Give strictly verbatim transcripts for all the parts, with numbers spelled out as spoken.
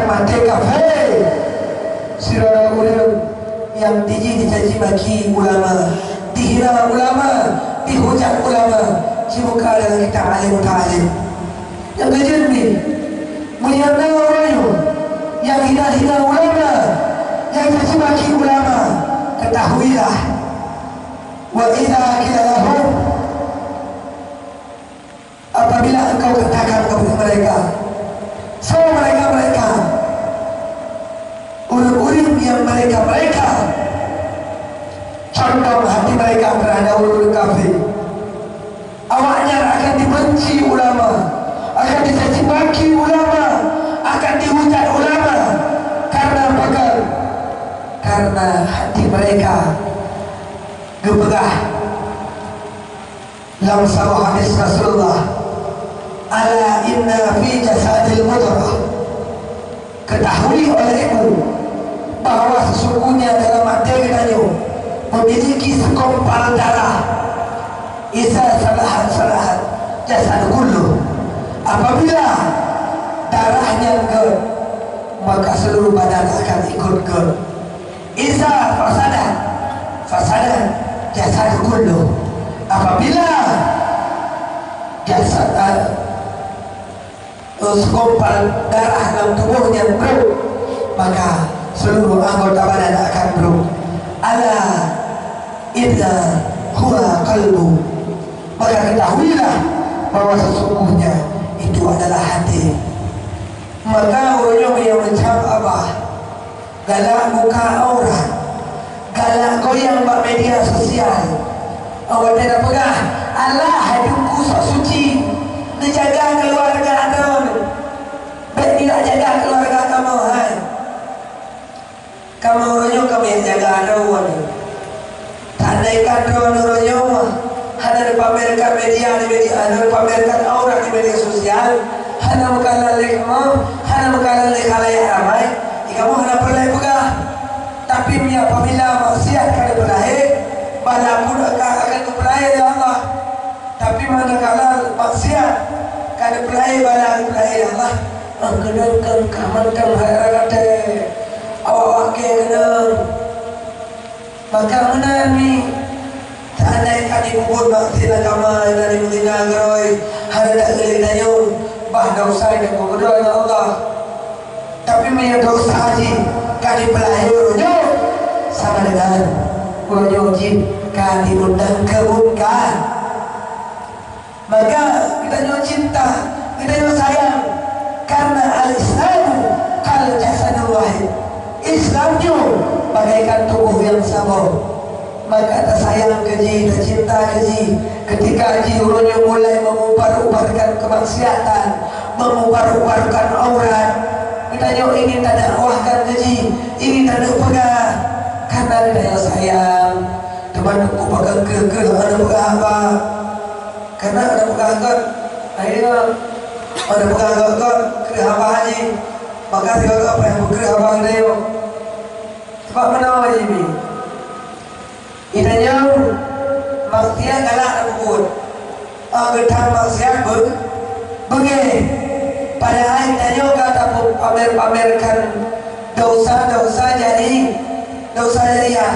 Maté kafé, sidroe ureuëng nyang jijih dicaci maki ulama, dihina ulama, dihujat ulama, jimuka dalam kitab alim-alim. Nyang keujeuet ni, meunyoe na ureuëng nyang hina-hina ulama, nyang caci maki ulama, ketahuilah, wa idza qila lahum, apabila engkau katakan kepada mereka, "Soe mereka-mereka?" Ureuëng-ureuëng nyang mereka-mereka condong hati mereka terhadap ureuëng kafir. Awaknyan akan dibenci ulama, akan dicaci maki ulama, akan dihujat ulama. Karena apa? Karena hati mereka geupeugah. Lam saboh hadis Rasulullah, "Ala inna fi jasadil mudghah." Ketahui olehmu bahwa sesungguhnya dalam maté geutanyoe memiliki segumpal darah. Iza salahat, salahat jasad kullu. Apabila darahnya gét, maka seluruh badan akan ikut gét. Iza fasadat, fasadat jasad kullu. Apabila jasad, eh, segumpal darah lam tuboh nyan brok, maka seluruh anggota badan akan brok. Ala inna huwa qalbu. Maka ketahuilah bahwa sesungguhnya itu adalah hati. Maka ureuëng nyang meucab Allah, galak buka aurat, galak goyang bak media sosial. Awak dah peugah, "Allah hai Teungku sok suci, neujaga keuluwarga droeneuh." Bék neujaga keuluwarga kamoe hai. Kamoe uroe nyoe kamoe jaga droeneuh. Tandai kan droeneuh uroe nyoe hana neupamerkan media, di media, hana neupamerkan aurat di media sosial, hana meukalon lé kamoe, hana meukalon lé khalayak ramai, di kamoe hana peureulée peugah. Tapi meunyoe apabila maksiat ka neupeulahé, bala pun akan, akan neupeulahé lé Allah. Tapi manakala maksiat ka neupeulahé, bala neupeulahé lé Allah, meukeunong keu mantong hai rara tée. Awak-awak kée keunong. Maka meunan mi, seandai ka jimubuet maksiat agama, na jimeuzina ngon droe, hana taeu lé tanyoe, bah desya nyang geubeudôh ngon Allah. Tapi meunyoe desya jih ka jipeulahé uroe nyoe, sama deungon uroe nyoe jih ka jiundang keu mungkar. Maka geutanyoe cinta, geutanyoe sayang, karena al-Islamu kal jasadil wahid. Islam nyoe bagaikan tuboh nyang saboh. Maka tasayang keu jih, tacinta keu jih. Ketika jih uroe nyoe mulai mengubar-ubarkan kemaksiatan, mengubar-ubarkan aurat, geutanyoe ingin tadakwahkan keu jih, ingin taneuk peugah, karena geutanyoe sayang. Teuma teungku pakon keu-keu hana peugah haba. Karena ada peugah gét, akhirnya ada peugah gét-gét keu haba jih, maka sigoe-goe payah peugah haba geutanyoe. Sabab meunoe jih mi, geutanyoe maksiat galak tapeubuet, ah, geutanyoe maksiat be-, beungéh. Padahai geutanyoe ka tapamer-pamerkan desya-desya jari, desya jariah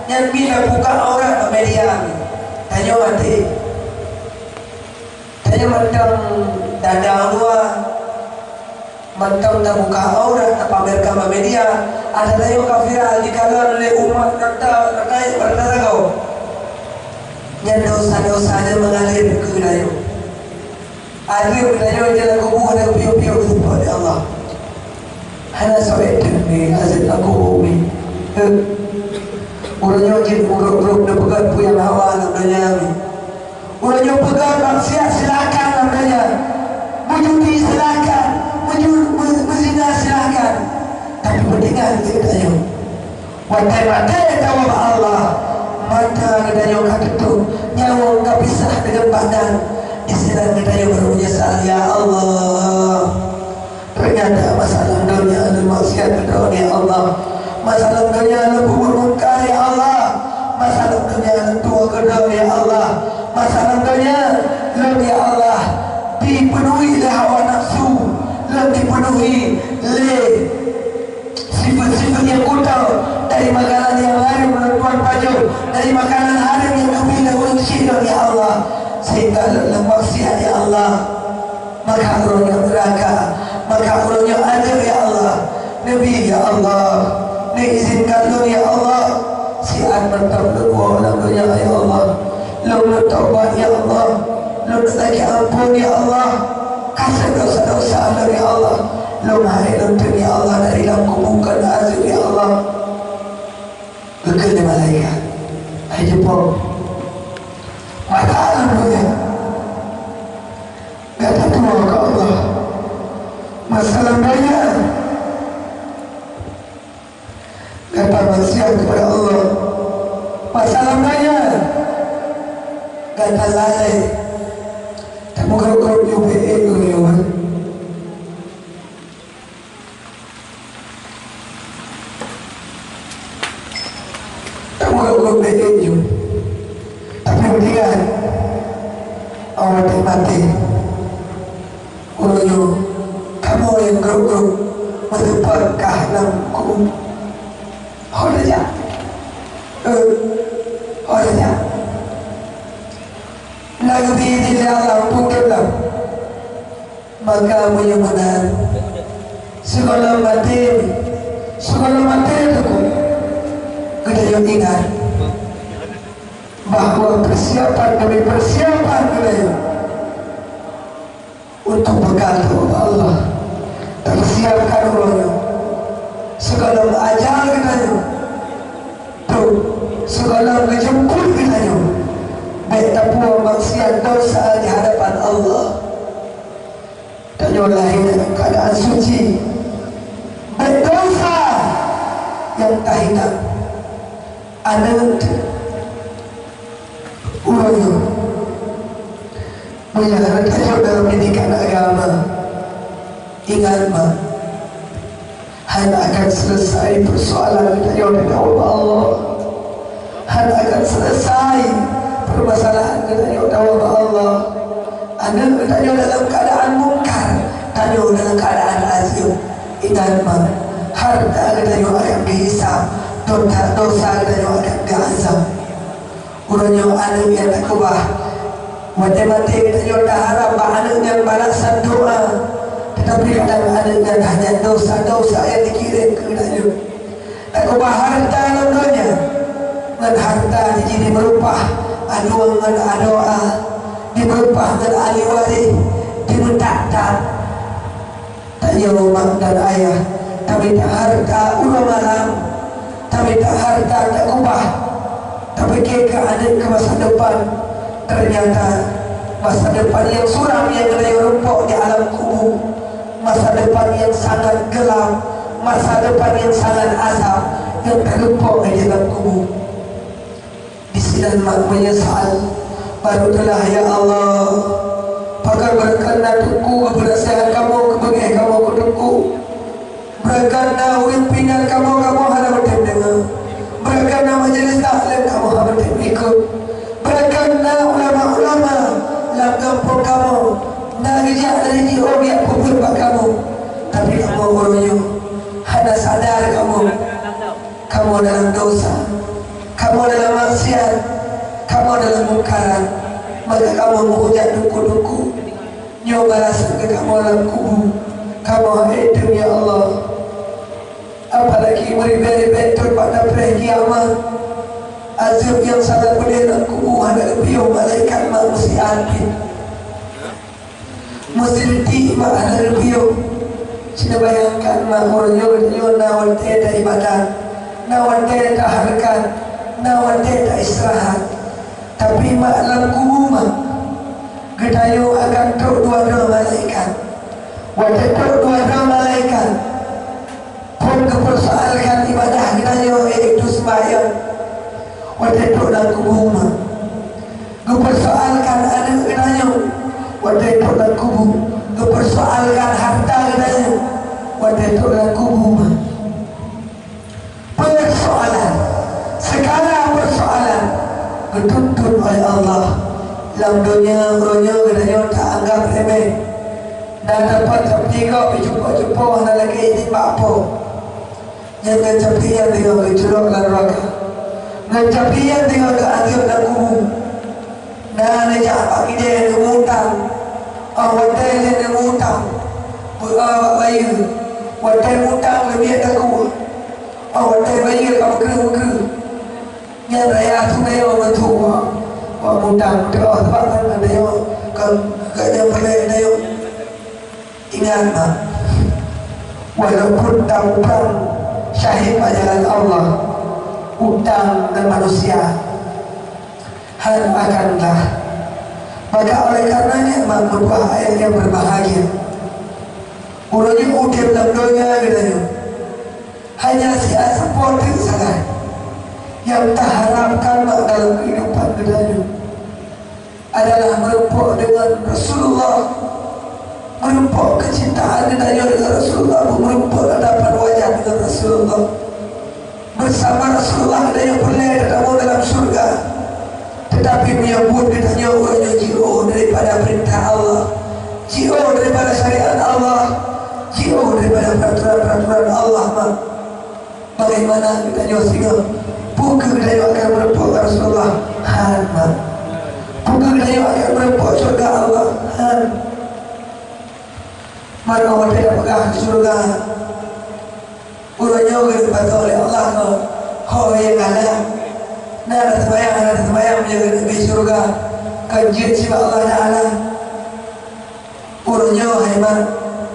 nyang mi tabuka aurat bak media. Tanyoe até. Tanyoe mantong dada luwa, mantong tabuka aurat, tapamerkan bak media, ata tanyoe ka viral dikalon lé umat gata, gata, gata sagoe. Nyan desya-desya nyan mengalir keu tanyoe. Akhé geutanyoe jalan kubu hana geupiôh-piôh geuseupôt lé Allah. Hana soe teuk lé azab lam kubu mi. Heuh. Uroe nyoe jeuet ureuëng-ureuëng neupeugah peue nyang hawa lam donya mi. Uroe nyoe peugah maksiat silakan lam donya. Meujudi silakan, meujud-, me-, meuzina silakan. Tapi peuingat geutanyoe. Watée maté tawoe bak Allah, mata geutanyoe ka teutôp, nyawöng ka pisah deungon badan, disinan geutanyoe baru meunyeusal, "Ya Allah, ternyata masa lam donya lôn maksiat keu Droe, ya Allah. Masa lam donya lôn peubuet mungkar, ya Allah. Masa lam donya lôn tuwoe keu Droe, ya Allah. Masa lam donya lôn, ya Allah, dipenuhi lé hawa nafsu, lôn dipenuhi lé Nabi, ya Allah, neuizinkan lôn, ya Allah, siat mantong lôn woe lam donya, ya Allah. Lôn neutaubat, ya Allah. Lôn neulakèe amphon, ya Allah. Kaseuh desya-desya lôn, ya Allah. Lôn hai lôn treun, ya Allah, dari lam kubu keu azeueb, ya Allah. Geukheun lé malaikat, "Hai jipông, masa lam donya gata tuwoe keu Allah, masa lam donya gata maksiat keupada Allah, masa lam donya gata lalai." Tameugrôp-grôp nyoe bèk ék ureueng nyoe. Tameugrôp-grôp bèk ék nyoe. Tapi meuingat, Allah teuh maté. Uroe nyoe, kamoe nyang grôp-grôp meuteupeu kah lam kubu. Ho teuh jak. Eh, ho teuh jak. Na geubri idhin lé Allah untuk teuh lam. Maka meunyoe meunan, sigohlom maté, sigohlom maté teungku, geutanyoe ingat bahwa persiapan demi persiapan geutanyoe untuk beukal ubak Allah, tapersiapkan uroe nyoe. Sigohlom ajal geutanyoe trok, sigohlom geujeumput geutanyoe, bèk tapuwoe maksiat desya di hadapan Allah. Tanyoe lahé dalam keuadaan suci, bèk desya nyang tahinan. Aneuk ureueng nyoe, meunyoe tanyoe dalam pendidikan agama, ingat mak, hana akan selesai persoalan geutanyoe di hadapan Allah. Hana akan selesai permasalahan geutanyoe di hadapan Allah. Aneuk geutanyoe dalam keadaan mungkar, tanyoe dalam keadaan azeueb. Ingat mak, hareuta geutanyoe akan geuhisab, dan desya geutanyoe akan geuazab. Uroe nyoe aneuk nyang takeubah. Watèe maté geutanyoe taharap bak aneuk nyan balasan doa, teutapi kadang aneuk nyan hanya desya-desya nyang jikirém keu geutanyoe. Takeubah hareuta lam donya, ngon hareuta jih jimeurupah aneuk ngon adoe, jimeurupah ngon ahli waréh, jimeutat-tat. Tanyoe mak dan ayah, tamita hareuta uroe malam, tamita hareuta takeubah, tapike keu aneuk keu masa depan. Ternyata masa depan nyang suram nyang geutanyoe reumpok di alam kubu, masa depan nyang sangat geulam, masa depan nyang sangat asam nyang tareumpok di dalam kubu. Disinan mak meunyeusal, barô teulah, "Ya Allah, pakon beureukat na Teungku geupeunaseuhat kamoe, geupeugèt kamoe keu Teungku? Beureukat na ureueng peuingat kamoe, kamoe hana meutem deungö. Beureukat na majelis taklim, kamoe hana meutem ikot. Beureukat na ulama-ulama lam gampông kamoe, na geujak dari jiôh geujak peubeuet bak kamoe. Tapi kamoe uroe nyoe hana sadar kamoe." Kamoe dalam dosa, kamoe dalam maksiat, kamoe dalam mungkaran, maka kamoe meuhujat Teungku-teungku. Nyoe balasan keu kamoe lam kubu, kamoe hana item, ya Allah. Apalagi meuribèe-ribèe trok bak tapreh kiamat, azeueb nyang sangat peudeh lam kubu hana geupiôh malaikat manusia pih. Meuseuti mak hana geupiôh. Ci neubayangkan mak, uroe nyoe geutanyoe na watèe taibadat, na watèe tahareukat, na watèe taistirahat. Tapi mak, lam kubu mak, geutanyoe akan trok dua droe malaikat. Watèe trok dua droe malaikat, phon geupeusoalkan ibadah geutanyoe, yaitu seumbahyang, watèe trok lam kubu mak. Geupeusoalkan aneuk geutanyoe, watèe trok lam kubu. Geupeusoalkan hareuta geutanyoe, watèe trok lam kubu mak. Persoalan, segala persoalan geutuntut oleh Allah. Lam donya uroe nyoe geutanyoe taanggap remeh. Na teumpat sapeue gob jicupo-cupo hana lagèe idin bak Po. Nyan ngon sapeue nyan teungoh geuculok lam nuraka. Ngon sapeue nyan teungoh geuazeueb lam kubu. Na neujak bak kidée neumutang. Óh watée lheueh neumutang, beuet bak bayeue. Watèe mutang leubeh takue. Oh, watèe bayeue ka meukreueh-meukreueh. Nyan raya su tanyoe meutuah. Wah, mutang teuh, sabab kan tanyoe ka, ka nyang peureulèe tanyoe. Ingat, mak, walaupun tamutang syahid bak jalan Allah, utang ngon manusia, hana akan lah. Maka oleh karenanya, mak, meutuah ayah nyang berbahagia, uroe nyoe udép lam donya geutanyoe hanya siat saboh teuk sagai nyang taharapkan, mak, dalam kehidupan geutanyoe adalah meureumpok deungon Rasulullah, meureumpok keucintaan geutanyoe deungon Rasulullah, meureumpok tatapan wajah deungon Rasulullah. Beusama Rasulullah geutanyoe peureulèe tatamong dalam syeuruga. Teutapi meunyoe buet geutanyoe uroe nyoe jiôh daripada peurintah Allah, jiôh daripada syariat Allah, jiôh daripada peuraturan-peuraturan Allah, mak, bagaimana geutanyoe singoh? Peu kheueh geutanyoe akan meureumpok Rasulullah? Hana. Peu kheueh geutanyoe akan meureumpok syeuruga Allah? Hana. Maka watèe tapeugah syeuruga, uroe nyoe geuteupeue lé Allah ngon ho nyang hana. Na taseumayang, hana taseumayang, meunyoe geuteupeue syeuruga, ka jeuet sibak Allah Taala. Uroe nyoe, hai mak,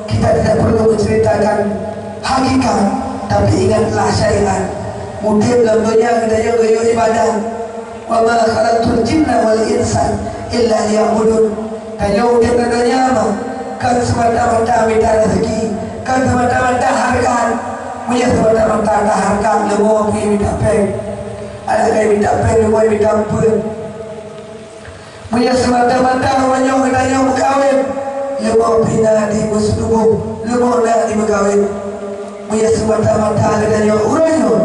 kita tidak perlu menceritakan hakikat, tapi ingatlah syariat. Udép lam donya geutanyoe geuyue ibadah. "Wa ma khalaqtul jinna wal insa illa liya'budun." Tanyoe udép lam donya mah, kon semata-mata mita rezeki, kon semata-mata hareukat. Meunyoe semata-mata hareukat, leumo pih mita péng. Adak kai mita péng, leumo mita ampeuen. Meunyoe semata-mata uroe nyoe geutanyoe meukawen, leumo pih na di meuseutubôh, leumo na di meukawen. Meunyoe semata-mata geutanyoe uroe nyoe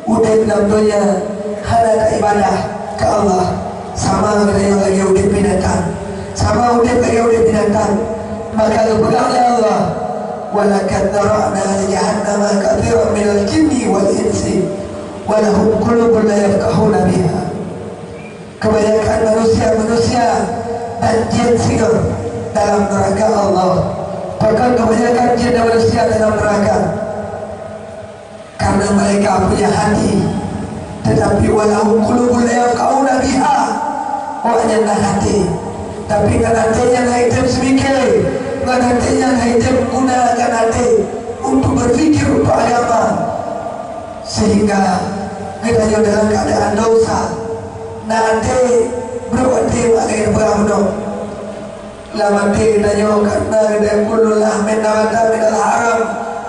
udép lam donya hana taibadah keu Allah, sama geutanyoe lagèe udép binatang. Sama udép lagèe udép binatang. Maka geupeugah lé Allah, "Wa laqad dzara'na li jahannama katsiran minal jinni wal insi, wa lahum qulubun la yafqahuna biha." Kebanyakan manusia-manusia dan jin singoh dalam neraka Allah. Pakon kebanyakan jin dan manusia dalam neraka? Karena mereka punya hati, tetapi wa lahum qulubun la yafqahuna biha. Awaknyan na até, tapi ngon até nyan han item seumike, ngon até nyan han item gunakan até untuk berpikir untuk agama. Sehingga geutanyoe dalam keadaan dosa. Na até, brok até bak gaya peurang bunoe. Lam até geutanyoe ka na geutanyoe kullu lahmin nabata minal haram,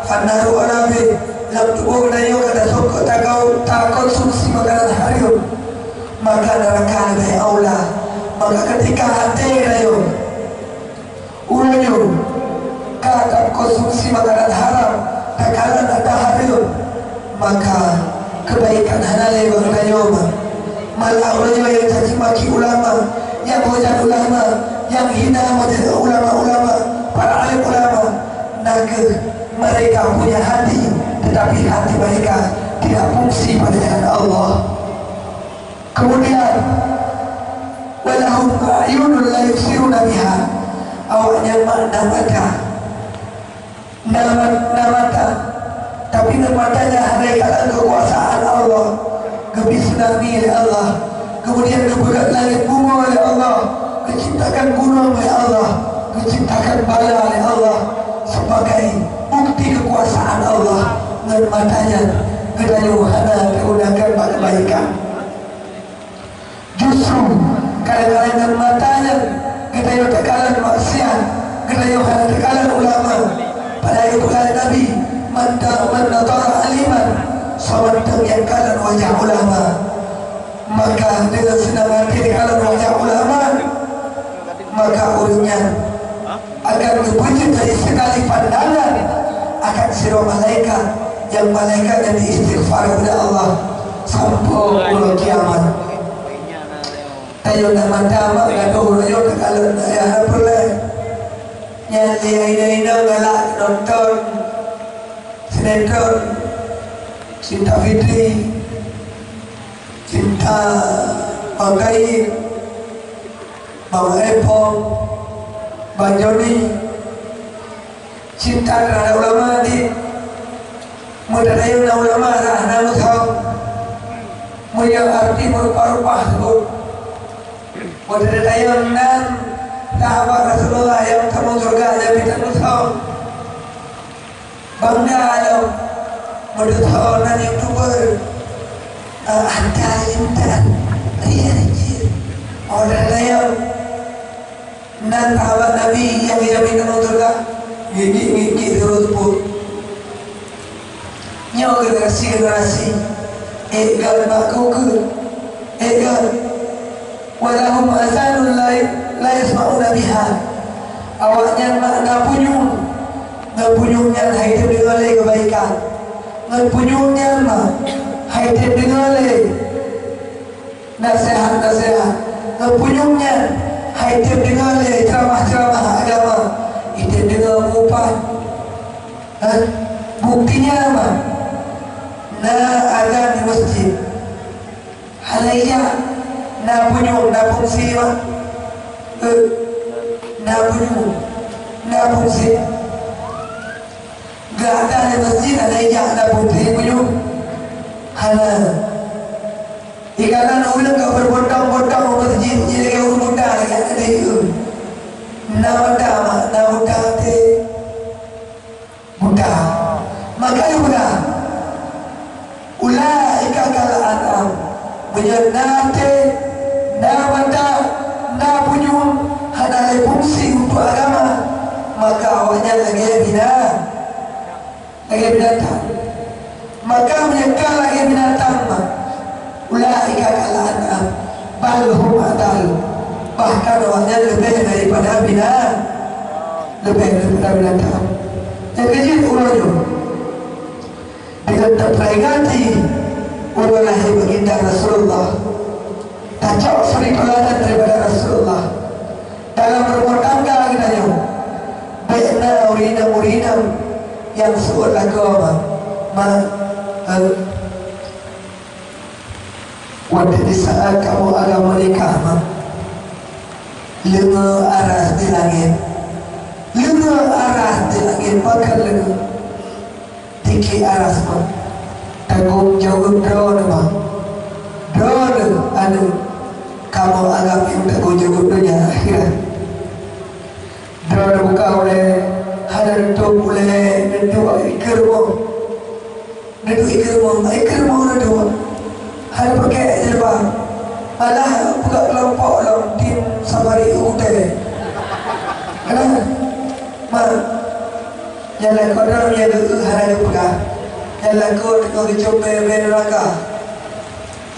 fannaru aula bih. Lam tuboh geutanyoe ka tasok takau, takonsumsi makanan haram, maka neraka leubeh aula. Maka ketika até geutanyoe uroe nyoe ka takonsumsi makanan haram, takalon ata haram, maka keubaikan hana lé bak geutanyoe mah. Malah uroe nyoe nyang caci maki ulama, nyang hujat ulama, nyang hina majelis ulama-ulama, para alim ulama, na kheueh mereka punya hati, tetapi hati mereka tidak fungsi pada jalan Allah. Kemudian, "Wa lahum a'yunun la yubsiruna biha." Awaknyan na mata. Na ma-, na mata. Tapi na mata nyan hana jikalon keukuasaan Allah. Geubri tsunami lé Allah. Kemudian geupeugöt langét bumoe lé Allah. Geuciptakan gunong lé Allah. Geuciptakan bala lé Allah. Sebagai bukti keukuasaan Allah. Ngon mata nyan geutanyoe hana teugunakan bak keubaikan. Justru kadang-kadang ngon mata nyan geutanyoe takalon maksiat, geutanyoe hana takalon ulama. Padahai geupeugah lé Nabi, "Man ta-, man nadhara aliman," soe mantong nyang kalon wajah ulama, maka deungon seunang até takalon wajah ulama, maka ureueng nyan akan geupeujeuet dari sekali pandangan akan sidroe malaikat, nyang malaikat nyan istighfar keupada Allah sampoe uroe kiamat. Tanyoe na mata mak, gadoh uroe nyoe takalon ayah na peureulèe. Nyan lé inong-inong galak nonton sinetron Cinta Fitri, Cinta Bang Gaib, Bang Epong, Bang Joni. Cinta terhadap ulama di meutatayang na ulama rah na meuthong. Meunyoe arti meurupa-rupa teubot. Meutatayang nan sahabat Rasulullah nyang tamong syurga nyang mita meuthong. Bangga lom meudeuthong nan YouTuber. Eh, ada intan. Iya, iya. Meutatayang Nan sahabat Nabi nyang jamin lam syeuruga, gigit-gigit sidroe teupot. Nyoe generasi-generasi, ék gét bak kukeueng, ék gét. Walahum azanun la, la yasma'una biha. Awaknyan mak na punyueng, ngon punyueng nyan han jitem deungoe lé keubaikan. Ngon punyueng nyan mak han jitem deungoe lé naseuhat-naseuhat. Ngon punyueng nyan han jitem deungoe lé ceuramah-ceuramah agama, jitem deungoe meuupat. Hah? Buktinya mak, na azan di masjid. Hana ijak, na punyueng, na fungsi mak. Eh, na punyueng, na fungsi. Geuazan di masjid hana ijak, na fungsi punyueng. Hana. Ikalon ureueng ka beubondong-bondong u masjid, jih lagèe ureueng buta, lagèe aneuk dayeuh. Na mata mak, na buta até. Buta. Maka buta. Ulaika kal an'am. Meunyoe na até, na mata, na punyueng, hana lé fungsi untuk agama, maka awaknyan lagèe bina-, lagèe binatang. Maka meunyoe ka lagèe binatang, mak, ulaika kal an'am, bal hum adal. Bahkan awaknyan leubeh daripada bina-, leubeh daripada binatang. Nyang keujeuet uroe nyoe, deungon taperingati uroe lahé baginda Rasulullah, tacok suri tauladan daripada Rasulullah. Dalam rumah tangga geutanyoe, bèk na ureueng inong-ureueng inong nyang seuôt lakoe, mak. Mak, eh, watèe di saat kamoe agam meunikah, mak, leungoe aras di langèt. Leungoe aras di langèt, pakon leungoe? Tikli aras, mak. Tanggông jaweueb droeneuh, mak. Droeneuh aneuk. Kamoe agam nyang tanggông jaweueb donya akhirat. Droeneuh buka ulèe, hana neutôp ulèe, neutôp ikeue rumoh. Neutôp ikeue rumoh, ikeue rumoh neutôp. Hana pake jilbab. Malah buka keulompok lom tim safari u gutèe. Kenapa? Mak, nyang lakoe droeneuh nyang geu-eu hana geupeugah. Nyang lakoe teungoh geucöm bèe-bèe nuraka.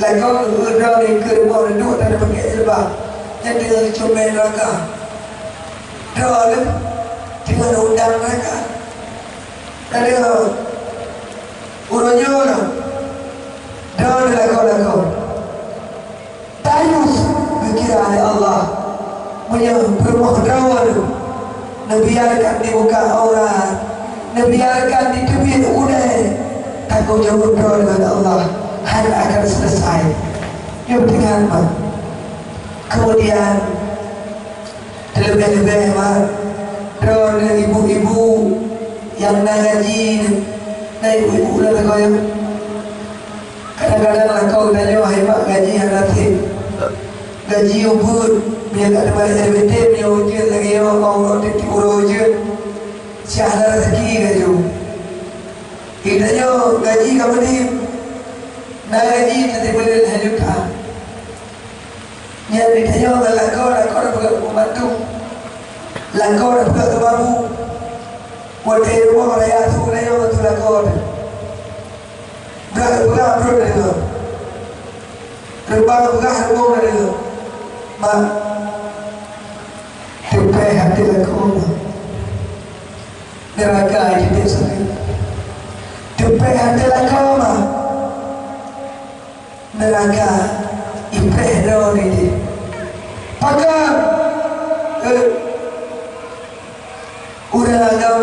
Lakoe geu-eu droeneuh ikeue rumoh neutôp dan pake jilbab. Nyan teungoh geucöm bèe nuraka. Droeneuh teungoh undang nuraka. Ka deungoe, uroe nyoe droeneuh lakoe-lakoe. Dayus geukira lé Allah. Meunyoe peurumoh droeneuh neubiarkan dibuka aurat, neubiarkan diteubiet ulèe, tanggông jaweueb droeneuh ngon Allah hana akan seuleusai. Nyoe peuingat, mak. Keumudian, teuleubèh-leubèh, mak, droeneuh ibu-ibu nyang na gaji, na ibu-ibu na lagoe. Kadang-kadang lakoe geutanyoe hai mak gaji hana sép. Gaji ubit, meunyoe ka teuma R B T, meunyoe ujeuen lagèe nyoe, mau uroe tiep-tiep uroe ujeuen, siah na raseuki geutanyoe. Geutanyoe gaji ka meudeh, na gaji teutimeuleuen hai juta. Nyan geutanyoe ngon lakoe, lakoe na peugah keu pembantu. Lakoe na peugah keu babu. Watèe rumoh raya su geutanyoe ngon su lakoe. Brat peugah brot na deungoe. Reubang peugah reubong na deungoe. Mak, teupèh até lakoe, mak. Neuraka jiteupeue sakét. Teupèh até lakoe, mak. Neuraka ipèh droe nideh. Pakon? Eh, Ureueng agam,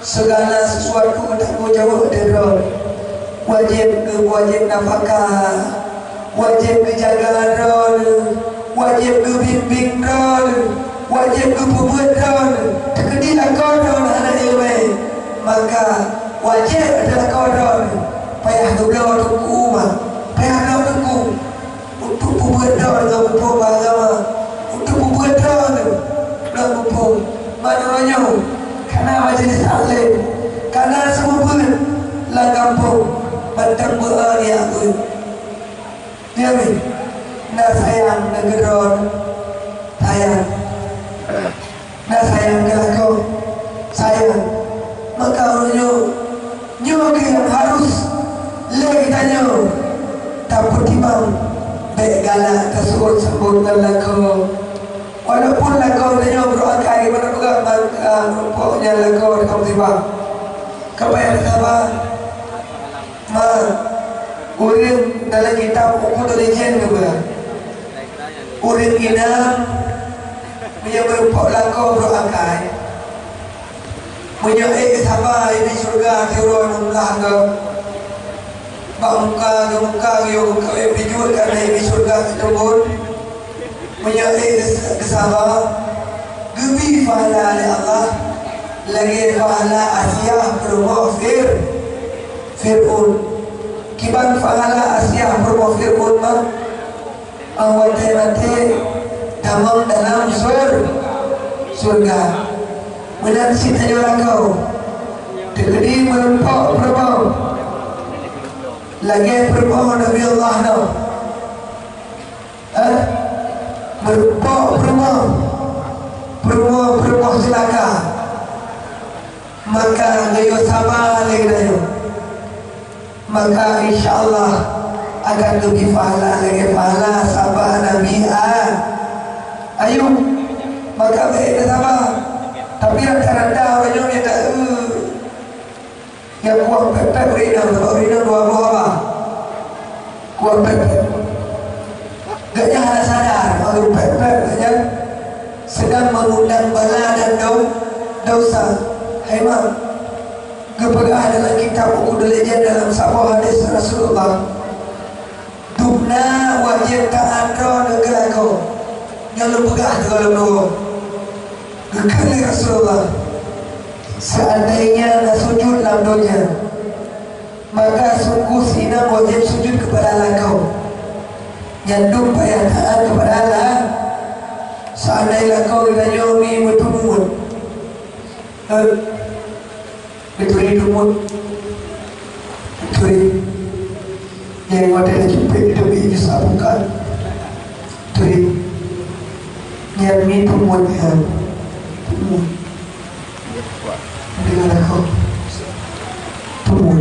segala sesuatu tanggong jaweueb ateueh droe. Wajéb geu-, wajéb nafakah, wajéb geujaga droe, wajéb geubimbéng droe. Wajéb geupeubeuet droe, teukeudi lakoe droe hana iéleumé, maka wajéb ateueh lakoe droe payah geubloe teungku umat, payah bloe teungku untuk peubeuet droe ngon muphom agama, untuk peubeuet droe ngon muphom. Man uroe nyoe kana majelis taklim, kana seumeubeuet lam gampông, mantong beu-e nibak beuet. Nyan, na sayang ngon keudroe, sayang. Na sayang keu lakoe, sayang. Maka uroe nyoe, nyoe keuh nyang harus lé geutanyoe tapeutimang, bék galak taseuôt sambot ngon lakoe. Walaupun lakoe geutanyoe brok akai, gimana peugah ban, ah, pokoknya lakoe ka musibah. Ka payah saba. Ma, ureueng dalam kitab Uqudul Rijal geupeugah, ureueng inong meunyoe meurumpok lakoe brok akai, meunyoe ék saba di syeuruga siuroe meumeulah gob, bak muka geuh, muka geuh, muka geuh, bijeuet ka di syeuruga seutumbon. Meunyoe ék geus-, geusaba, geubri pahala lé Allah lagée pahala Asiah peurumoh Fir-, Fir'aun. Kiban pahala Asiah peurumoh Fir'aun, ma? Óh watée maté tamong dalam sur-, syeuruga. Meunan cit tanyoe lakoe, teukeudi meurumpok peurumoh lagée peurumoh Nabi Allah Nuh. Eh, meurumpok peurumoh, peurumoh-peurumoh ceulaka, maka geuyue saba lé geutanyoe. Maka insya Allah akan geubri pahala lagée pahala saba Nabi A-, Ayub. Maka bék tasaba. Tapi rata-rata ureueng nyoe nyang ta-, Nyang kuat pet-pet ureueng inong, sabab ureueng inong dua boh haba. Kuat pet-pet. Gobnyan hana sadar, baru pet-pet gobnyan sedang mengundang bala dan dau-, dosa. Hai mak, geupeugah dalam kitab Uqudul Rijal dalam saboh hadis Rasulullah, dum na wajéb taát droe ngon keu lakoe. Nyoe lôn peugah keu lôn dua. Geukheun lé Rasulullah, "Seandainya na sujud lam donya, maka sungguh si inong wajéb sujud keupada lakoe. Nyan dum payah taát keupada la-, seandai lakoe geutanyoe mi meuteumé." Eh, Beutôi teumon. Beutôi. Nyang watée teucupet teubi geusabukan. Beutôi. Nyan mi teumon nyan. Teumon. Deungon aku. Teumon.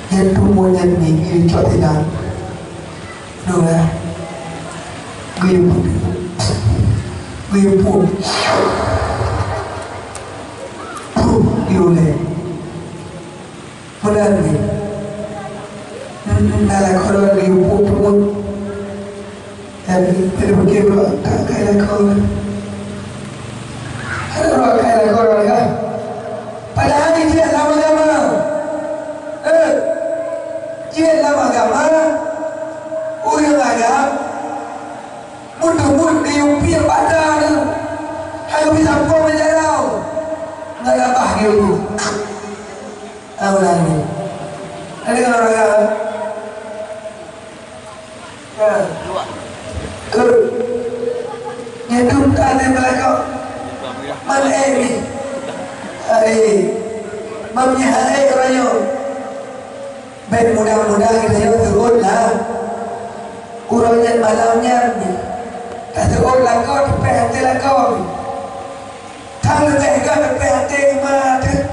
Nyan teumon nyan mi geucok inan. Dua. Geuyue peuet. Geuyue peuet. Puh, geuyue lhée. Meunan lé. Hmm, dalam kolon geuyue peuet. Jadi, pada pikir pula, tak kaya kolon. Ada orang kaya kolon, kan? Padahai jeuet lam agama. Eh, jeuet lam agama, ureueng agam, meuteumut geuyue piep atra nyan, hai bisa pom jaroe, ngon abah geuyue. Amin. Ada kan orang agam? Nah. Keu. Nyan dum ka lheueh meulakoe. Man ék mi. Hai. Man nyan hai rayeuk. Bék mudah-mudah geutanyoe teuôt lah. Uroe nyan malam nyan mi. Ka teuôt lakoe, teupéh até lakoe mi. Tan leubeh göt leubeh até teuma teuh.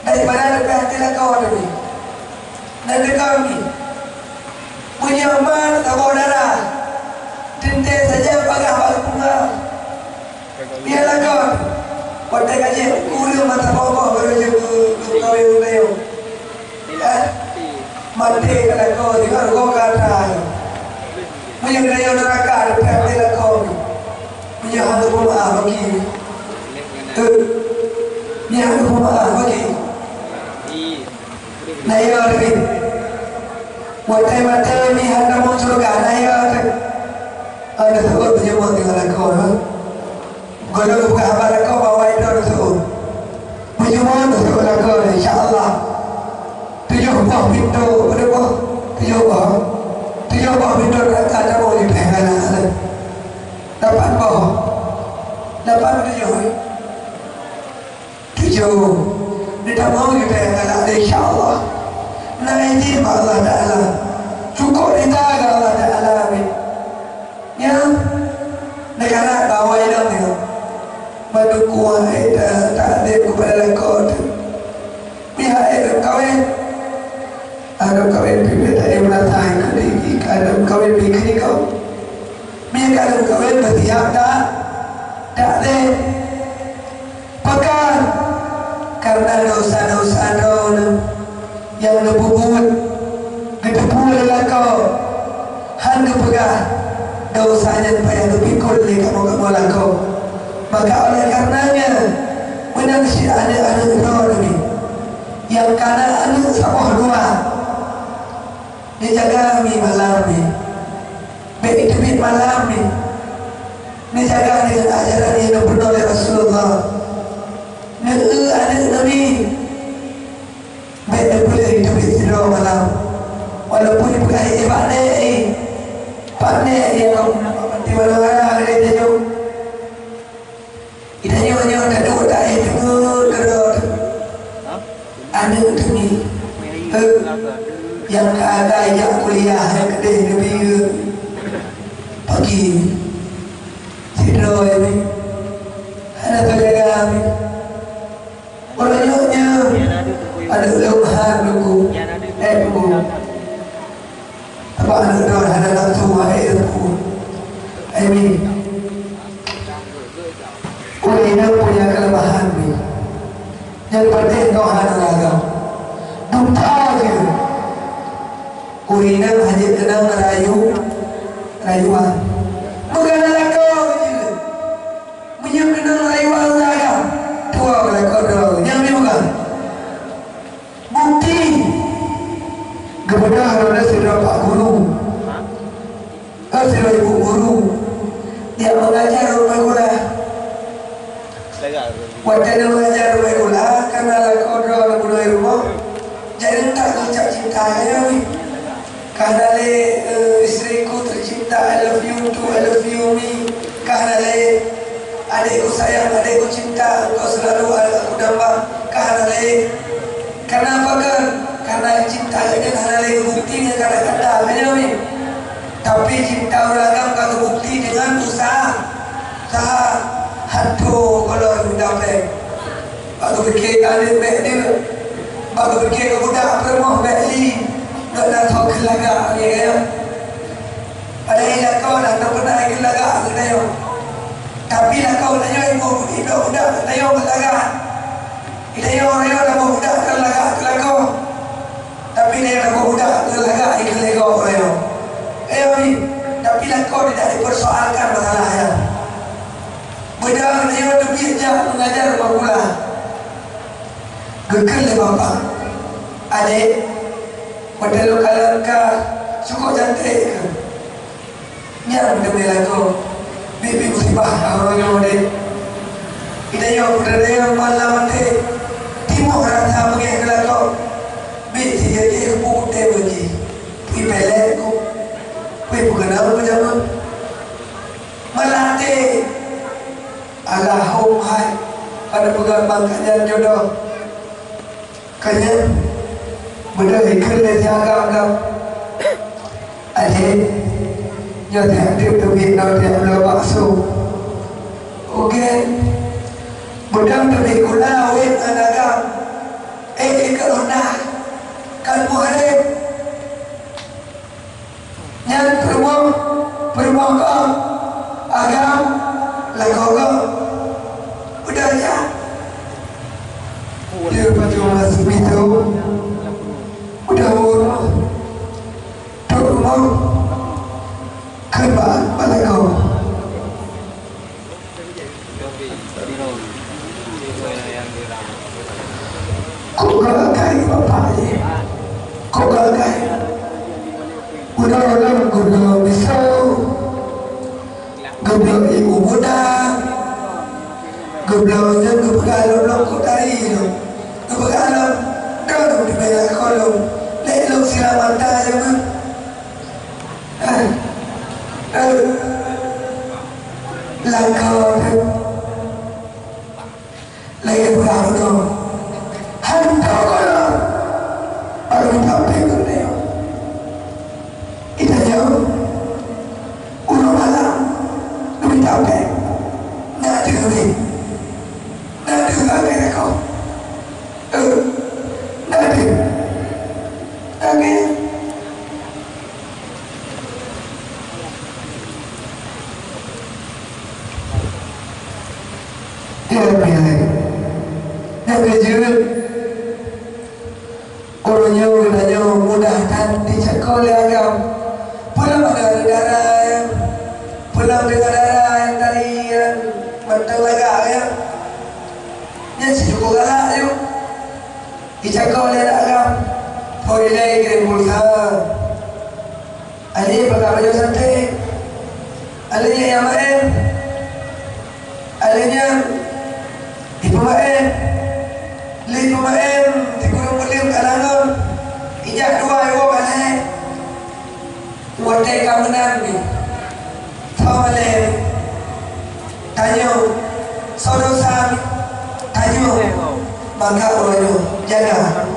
Daripada leubeh até lakoe teuh mi. Nan deungon mi. Meunyoe ma saboh dara, teuntée saja bagaih bak punga. Nyan lakoe. Watée ka jeuet ureueng mata boh-boh baru jeuet keu, keu kawin ureueng. Eh, maté ka lakoe deungon goe ka atra. Meunyoe geutanyoe neuraka, leubeh até lakoe. Meunyoe hana peumaaf bagi. Eh, meunyoe hana peumaaf bagi. Na iya teuh. Watée maté mi hana meusyeuruga, na iya teuh. Ada saboh teunyeumoh tinggai lakoe, ha? Padahai bukan haba lakoe bahwa itu rasul. Meunyoe rasul lakoe, insya Allah. Tujoh boh pintoe, berapa boh? Tujoh boh. Tujoh boh pintoe neraka ada mau di pengana. Lapan boh. Lapan tujoh. Tujoh. Dia tak mau kita yang galak, insya Allah. Nah, ini Allah Ta'ala. Cukup kita ke Allah Ta'ala. Amin. Ya, negara bawai dong ya. Mendukung hai ta takdim kepada lakoe teuh. Pihak hai dong kawin. Ada kawin pibit tadi meunasah ke diri, ada kawin pikir kau. Mie ada kawin bersiap tak? Takdim. Pakon? Karena dosa-dosa droeneuh nyang neupeubuet, geuteupeue lé lakoe, han geupeugah dosa nyan payah geupikul lé kamoe-kamoe lakoe. Maka oleh karenanya, meunan cit aneuk-aneuk droeneuh nyang kana aneuk saboh dua, neujaga mi malam nyoe. Bèk teubiet malam nyoe. Neujaga deungon ajaran nyang neupeurunoe lé Rasulullah. Neu-eu aneuk Nabi. Bèk neupeuleueh teubiet sidroe malam. Walaupun ipeugah, "Eh, bak nèk, eh. Bak nèk, eh, kamoe na bak panti malam raya lagèe tanyoe." Geutanyoe nyoe taduek taéh teungeut keudroe. Aneuk teungi. Eh, nyang ka ada jak kuliah, nyang keudeh neubiyeu. Pagi. Sidroe nyoe. Hana teujaga nyoe. Uroe nyoe nyoe. Aneuk lôn han lugu. Eh, lugu. Teuma aneuk droe hana nafeusu hai teungku. Amin. Ureueng inong punya kelemahan ni. Nyang penting kau hana ragam. Buta je. Ureueng inong hanya kenang rayu, rayuan. Bukan lakoe je. Meunyoe keunong rayuan ragam, dua beulakoe droe. Nyang ni bukan. Bukti, geubeudôh droeneuh sidroe pak guru, eh, sidroe ibu guru, nyang mengajar rumoh gula. Watèe na mengajar rumoh gula, kana lakoe droe lam bunoe rumoh, jadi tak geucap cinta nyoe. Ka hana lé, eh, istriku tercinta, I love you too, I love you me. Ka hana lé, adikku sayang, adikku cinta, engkau selalu aku damba. Ka hana lé. Kenapa kan? Karena cinta saja hana lé bukti dengan kata-kata, kan ya, Mi? Tapi cinta ureueng agam ka teubukti dengan usaha. Usaha hantu kalau udah pleng. Bak geupiké keu aneuk bèk deuh, bak geupiké keu budak peurumoh bèk li, gobnyan tho keu lagak lagèe nyan. Padahai lakoe na teupeuna keu lagak keu tanyoe. Tapi lakoe tanyoe iboh budak, budak tanyoe keu lagak. Tanyoe, tanyoe na boh budak keu lagak keu lakoe. Tapi tanyoe na boh budak keu lagak keu lakoe tanyoe. Eh, tapi lakoe tidak dipersoalkan masalah nyan. Beudôh nyoe teubiet jak mengajar bak gula. Geukheun lé bapak, "Adék, watèe lôn kalon ka cukôp canték keuh. Nyan meuteumé lakoe, biet-biet musibah ka uroe nyoe, Dék. Geutanyoe peue teudeungoe malam até, timoh rasa beungèh keu lakoe. Biet si jadéh keu peue teuh beujih, peue pelet ku, peue peukeunong peujameun." Malah até, alah hom hai, pada peugah bang ka nyan jodoh. Ka nyan, beudôh ikheun lé si agam-agam. Adék, nyoe teuh teubiet nyoe teuh bloe bakso. Oke. Beudôh teubiet gula wéh ngon agam. Eh, ikheun honda. Kan muharem. Nyan peurumoh, peurumoh gob, agam, lakoe gob. Udah nyan. Dia pajoh masuk pintu. Udah ureueng. Trok rumoh. Kheun bak, bak lakoe. Kok gagai bapak ni? Kok gagai? Udah orang guna misal, guna ibu muda, Uroe nyoe geutanyoe mudah that teucangkok lé agam. Peue lam deungon dara, peue lam deungon dara nyang tari nyan mantong lagak nyan. Nyan si cukup galak nyoe. Teucangkok lé agam. Peureulée kirim pulsa. Alèh nyan pakai bajèe santai. Alèh nyan nyang maén. Alèh nyan jipeumaén. Lheuh jipeumaén, sikureueng buleuen ka langon. Ijak dua iwoe ka lhèe. Watèe ka meunan nyoe. Soe malèe? Tanyoe. Soe desya? Tanyoe. Maka uroe nyoe jaga.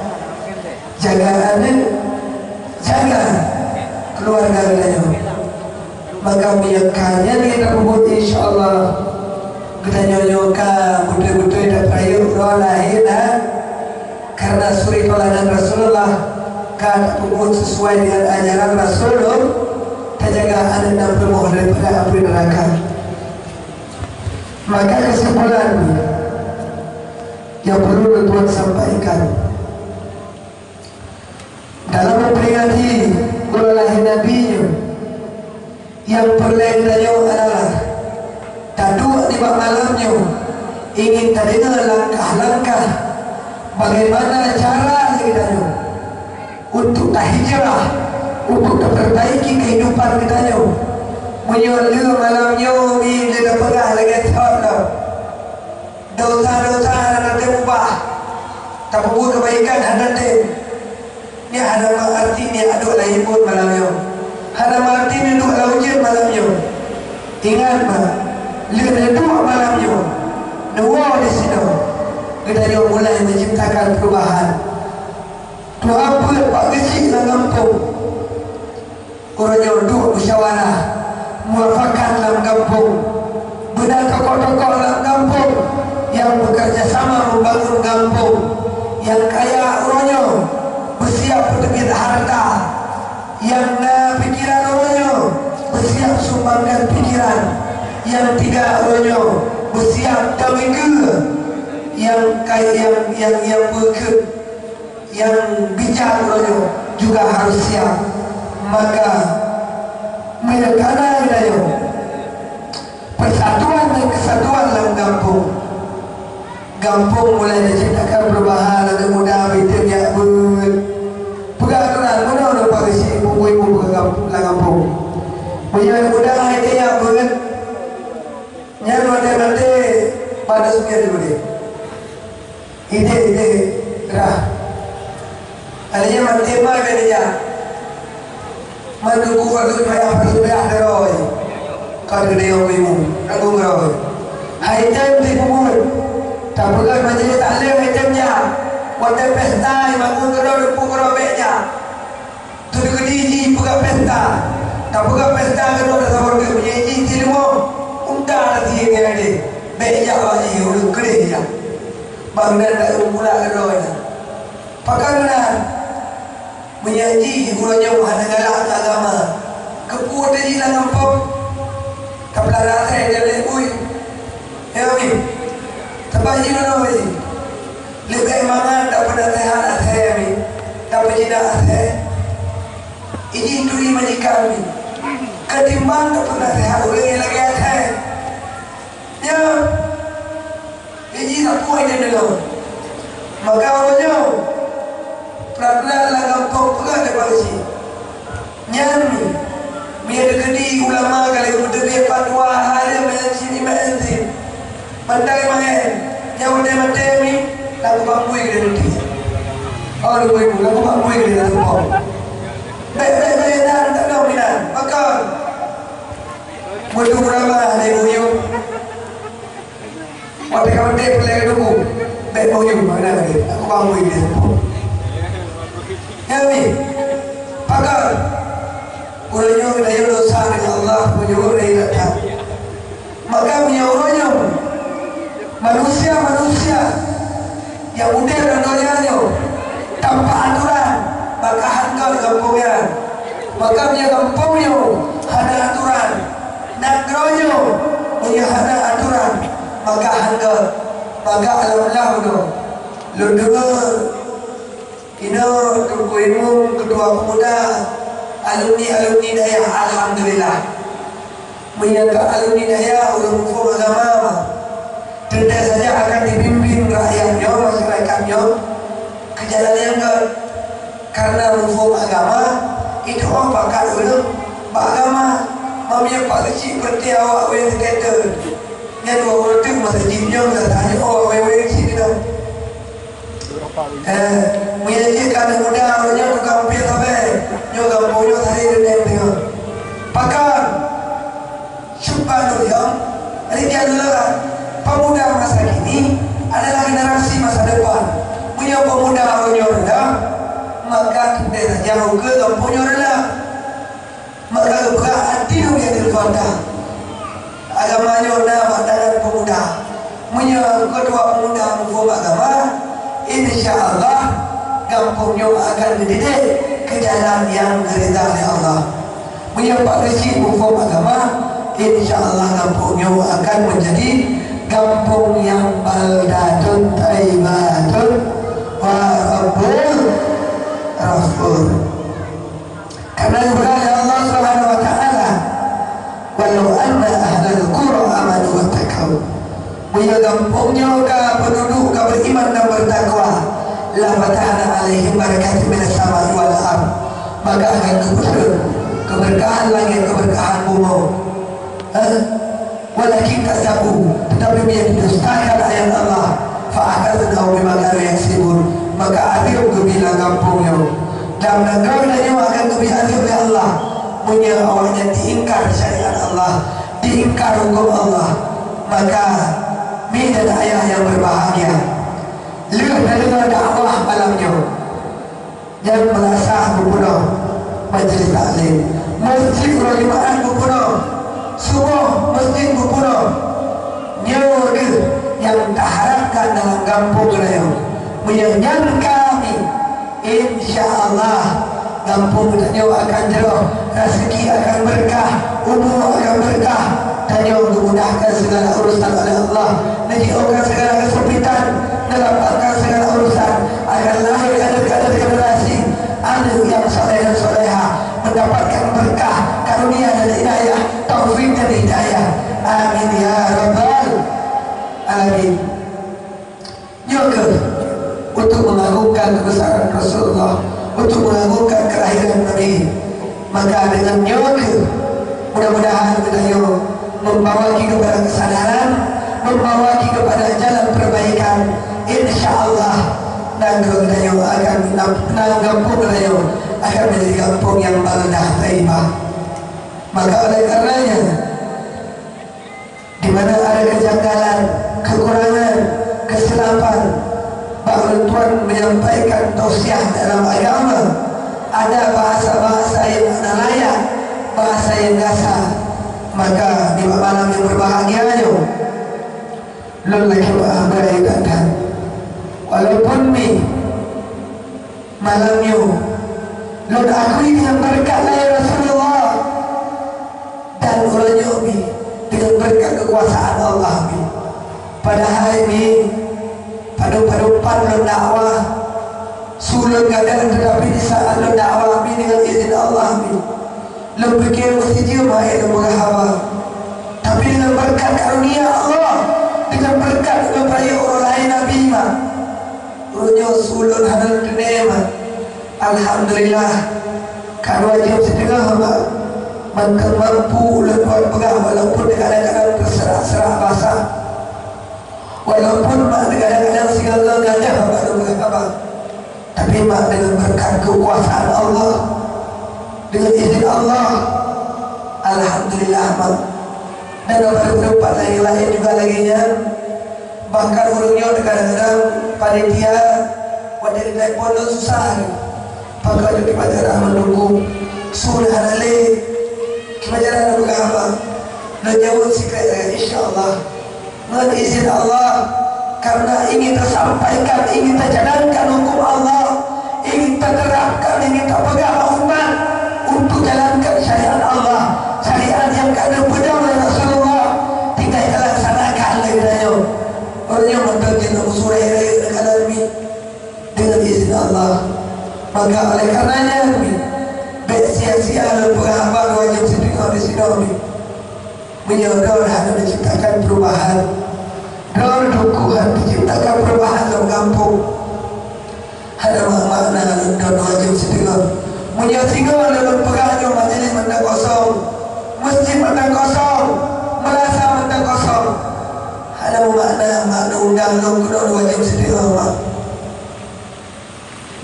Jaga aneuk, jaga keuluwarga geutanyoe. Maka meunyoe ka nyan nyang tapeubuet, insya Allah geutanyoe nyoe ka beutôi-beutôi tapeurayeuk uroe lahé na karena suri tauladan Rasulullah, ka tapeubuet sesuai dengan ajaran Rasulullah, tajaga aneuk dan peurumoh daripada api neraka. Maka kesimpulan yang perlu untuk sampaikan, dalam memperingati uroe lahé Nabi nyoe, nyang peureulèe geutanyoe adalah taduek nibak malam nyoe ingin tadeungoe langkah-langkah bagaimana cara lé geutanyoe untuk tahijrah, untuk tapeurbaiki keuhidupan geutanyoe. Meunyoe lé malam nyoe lé tapeugah lagèe thon lom, desya-desya hana teuubah, tapeubuet keubaikan hana tem. Nyan hana meuarti nyan aduek lam imbon malam nyoe. Hana meuarti nyan duek lam ujeuen malam nyoe. Ingat bah, lheueh neuduek malam nyoe, neuwoe disinoe, geutanyoe mulai menciptakan perubahan. Tuha peuet bak geuchik lam gampông. Uroe nyoe duek musyawarah mufakat lam gampông. Beuna tokoh-tokoh lam gampông nyang bekerja sama membangun gampông. Nyang kaya uroe nyoe beusiap peuteubiet harta. Nyang na pikeran uroe nyoe beusiap sumbangkan pikeran. Nyang tiga uroe nyoe beusiap tamikeue. Nyang kaya, nyang, nyang, nyang beukeuet Nyang bijak uroe nyoe juga harus siap. Maka, meunyoe ka na geutanyoe persatuan dan kesatuan lam gampông, gampông mulai neuciptakan perubahan, aneuk muda beutem jak beuet. Peugah aturan, meunoe ureueng pageusik ibu-ibu peugah gam-, lam gampông. Meunyoe aneuk muda hai jak beuet, nyan watèe maté pada sukée dulu deh. Idéh-idéh rhah. Alèh nyan maté ma iban ija. Man geupeubuet payah-payah droe. Kon geudayong imeum, nanggung droe. Hai tem sipeubuet. Tapeugah majelis taklim hai tem jak. Watèe pesta, imeum keudroe, duek peuet keudroe bèk jak. Teukeudi jih peugah pesta, ka peugah pesta keudroe tasaboh teuk, meunyoe jih sileumah, unta tasie ngon adé. Bèk jak bak jih, ureueng keudeh jak. Bang nan taeu pula keudroe nyan. Pakon meunan? Meunyoe jih uroe nyoe hana galak keu agama, keupeue teuh jih lam gampông? Tapeulara asèe dan lé bui. Ya, Umi. Saban jinoe, Umi. Leubeh mangat tapeunaseuhat asèe, Umi. Tapeujinak asèe. Ijih turi majikan, Umi. Ketimbang tapeunaseuhat ureueng nyang lagèe asèe. Nyo. Ijih sapeue nyang deungoe. Maka uroe nyoe, peuratoran lam gampông peugah lé Pak Haji. Nyan, meunyoe teukeudi ulama ka lheueh meuteubiet fatwa, alim nyang cit iman cit. Mantong iman, nyang maté-maté mi, lagu bak bui keu leuti. Oh, ibu-ibu, lagu bak bui keu leuti. Bèk, bèk, bèk, nan, tak dong inan. Makon. Meunyoe ulama ada ibu-ibu. Watèe ka meuté peureulèe keu tuku, bèk bông yum, makna lagèe, aku bang bui dia. Nyan mi, pakon, uroe nyoe geutanyoe desya ngon Allah, meunyoe uroe nyoe that. Maka meunyoe uroe nyoe, manusia-manusia nyang udép lam donya nyoe tanpa atoran, maka han göt gampông nyan. Maka meunyoe gampông nyoe hana atoran, nanggroe nyoe meunyoe hana atoran, maka han göt. Maka alhamdulillah uroe nyoe lôn deungoe Inoe Teungku Imum, Ketua Pemuda, alumni-alumni dayah, alhamdulillah. Meunyoe ka alumni dayah, ureueng muphom agama, teuntèe saja akan dibimbing rakyat nyoe, masyarakat nyoe, keu jalan nyang göt. Karena muphom agama, itu pakat ureueng bak agama. Meunyoe pak keuchik peureté awak wéng sikeue, nyan dua ureueng teuk masa jih nyoe, masa nyoe, oh, wéng-wéng sini dah. Eh, meunyoe jih ka aneuk muda, uroe nyoe tukang piet sabe, nyoe gampông nyoe sabe deungon deungon. Pakon? Syubbanul yaum, rijalul ghadan. Pemuda masa kini adalah generasi masa depan. Meunyoe pemuda uroe nyoe reudah, maka teuntèe saja ukeue gampông nyoe reudah. Maka geupeugah ad-dinu biyadil fata. Agama nyoe na bak tangan pemuda. Meunyoe keudua pemuda muphom agama, insya Allah gampông nyoe akan geudidik keu jalan nyang geuridha lé Allah. Meunyoe pak keuchik muphom agama, insya Allah gampông nyoe akan menjadi gampông nyang baldatun thayyibatun wa rabbun ghafur. Karena geupeugah lé Allah Subhanahu wa Taala, "Walau anna ahlal qura amanu wattaqau." Meunyoe gampông nyoe ka penduduk ka beriman dan bertakwa, la fatahna alaihim barakatin minas sama'i wal ard. Maka akan geupeuseuôt keberkahan langét, keberkahan bumoe. Eh? Walakin kazzabu, tetapi meunyoe didustakan ayat Allah, fa akhadnahum bima kanu yaksibun, maka azeub geubri lam gampông nyoe. Dan nanggroe tanyoe akan geubri azeub lé Allah, meunyoe awaknyan diingkar syariat Allah, diingkar huköm Allah. Maka, mi dan ayah nyang berbahagia, lheueh tadeungoe dakwah malam nyoe, nyan meulasah beupeunoh majelis taklim, meuseujid uroe Jumat beupeunoh, suboh meuseujid beupeunoh. Nyoe kheueh nyang taharapkan dalam gampông geutanyoe. Meunyoe nyan ka, insya Allah, gampông geutanyoe akan jroh, raseuki akan beureukat, umu akan beureukat, tanyoe geumudahkan segala urusan oleh Allah, neujiôhkan segala keusempitan, neulapangkan segala urusan, akan lahé kader-kader generasi, aneuk nyang saleh dan salehah, mendapatkan beureukat, karunia dan inayah, taufik dan hidayah. Amin ya rabbal alamin. Nyoe kheueh untuk mengagungkan kebesaran Rasulullah, untuk mengagungkan kelahiran Nabi. Maka dengan nyoe kheueh, mudah-mudahan geutanyoe membawa ki kepada kesadaran, membawa ki kepada jalan perbaikan. Insya Allah, nanggroe geutanyoe akan, nan gampông geutanyoe akan menjadi gampông nyang baldah thayyibah. Maka oleh karenanya, di mana ada kejanggalan, kekurangan, kesilapan, bak ulôn tuan menyampaikan tausiah dalam agama, ada bahasa-bahasa yang hana layak, bahasa yang gasa, maka di malam yang berbahagia nyoe, lôn lakèe meu'ah beurai gata. Walaupun mi Malam nyoe, lôn akui deungon beureukat lahé Rasulullah, dan uroe nyoe pih deungon beureukat keukuasaan Allah pih. Padahai pih, padub-padub pat lôn dakwah, su lôn gadôh, teutapi di saat lôn dakwah pih deungon izin Allah pih. Lôn pike meusti jeuem hai lôn peugah haba. Tapi deungon beureukat karunia Allah, deungon beureukat lôn rayeuk uroe lahé Nabi, mak. Uroe nyoe su lôn hana lôn teumé, mak. Alhamdulillah, ka dua jeuem siteungoh, mak. Mantong mampu ulôn buet peugah, walaupun kadang-kadang teuserak-serak basa. Walaupun, mak, kadang-kadang sigoe-goe gadoh, mak, lôn peugah haba. Tapi, mak, deungon beureukat keukuasaan Allah, deungon izin Allah, alhamdulillah, mak. Dan padub-padub pat laén-laén juga lagèe nyan. Bahkan ureueng nyoe kadang-kadang panitia watèe telepon lôn susah. Pakon kiban cara meununggu su lheueh hana lé. Kiban cara lôn peugah haba. Lôn jaweueb sikrék, insya Allah. Ngon izin Allah, karena ingin tasampaikan, ingin tajalankan hukum Allah, ingin taterapkan, ingin tapeugah bak umat untuk jalankan syariat Allah, syariat nyang ka neupeudong lé Rasulullah, tinggai talaksanakan lé geutanyoe. Ureueng nyoe mantong jeuet musurée rayeuk neukalon mi deungon izin Allah. Maka oleh karenanya, bék sia-sia lôn peugah haba wajéb seudeungoe di sinoe. Meunyoe droe hana neuciptakan perubahan, droe Teungku hana neuciptakan perubahan lam gampông, hana makna lôn droe wajéb seudeungoe. Meunyoe singoh lôn peugah nyoe majelis mantong kosong, meuseujid mantong kosong, meulasah mantong kosong, hana makna, makna undang lôn keunoe wajéb seudeungoe, mak.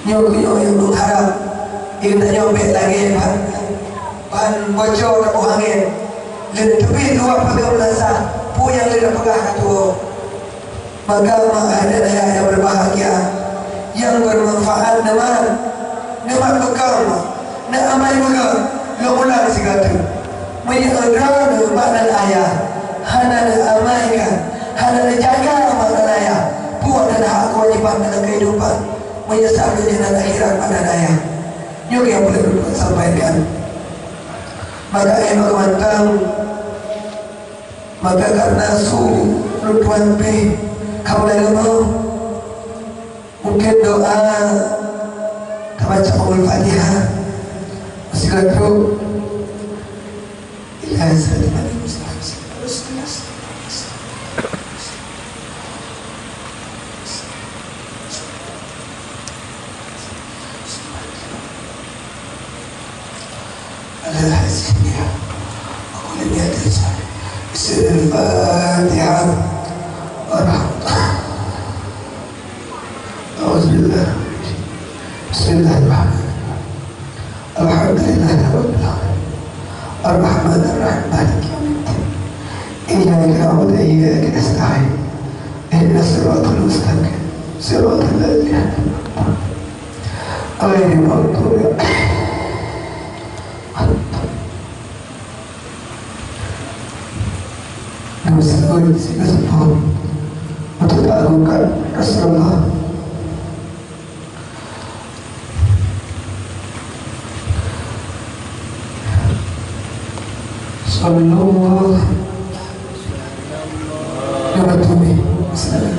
Nyoe keuh nyang lôn harab, geutanyoe bék lagée ban, ban bocor taboh angén. Lheueh teubiet luwah pageue meulasah, peue nyang lheueh tapeugah ka tuwoe. Maka mak dan ayah nyang berbahagia, nyang bermanfaat, neumat, neumat beukong, neuamai beugét, lôn ulang sigoe teuk. Meunyoe droeneuh mak dan ayah hana neuamaikan, hana neujaga mak dan ayah, peue dan hak kewajiban dalam kehidupan, meunyoe sabe nyan akhirat pada daya. Nyoe nyang peureulée lôn sampaikan. Maka, eh, maka mantong, maka karena su lôn tuan pih ka mulai leumoh, mungkin doa tabaca Ummul Fatihah. Sigoe trok. Al-Fatihah. Bismillahirrahmanirrahim. Alhamdulillahirabbil alamin. Arrahmanirrahim. Maliki yaumiddin. Iyyaka na'budu wa iyyaka nasta'in. Ihdinas siratal mustaqim. Siratal ladzina an'amta 'alaihim ghairil maghdubi 'alaihim waladdallin. Dosa oi, sila seupôt. Untuk tak lakukan Rasulullah. Sallallahu alaihi wasallam.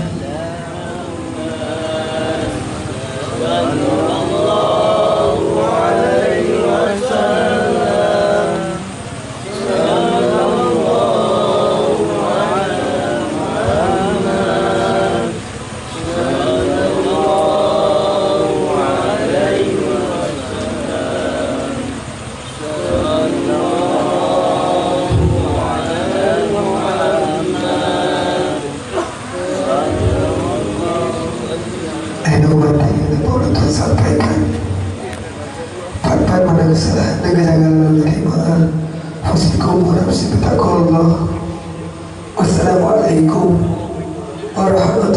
Eh, dua bandi yang boleh tuan sampaikan. Pat-pat mana kesalahan, dengan jangan lagi maaf. Fasikum wa nafsi, bertakwa Allah. Wassalamualaikum warahmatullahi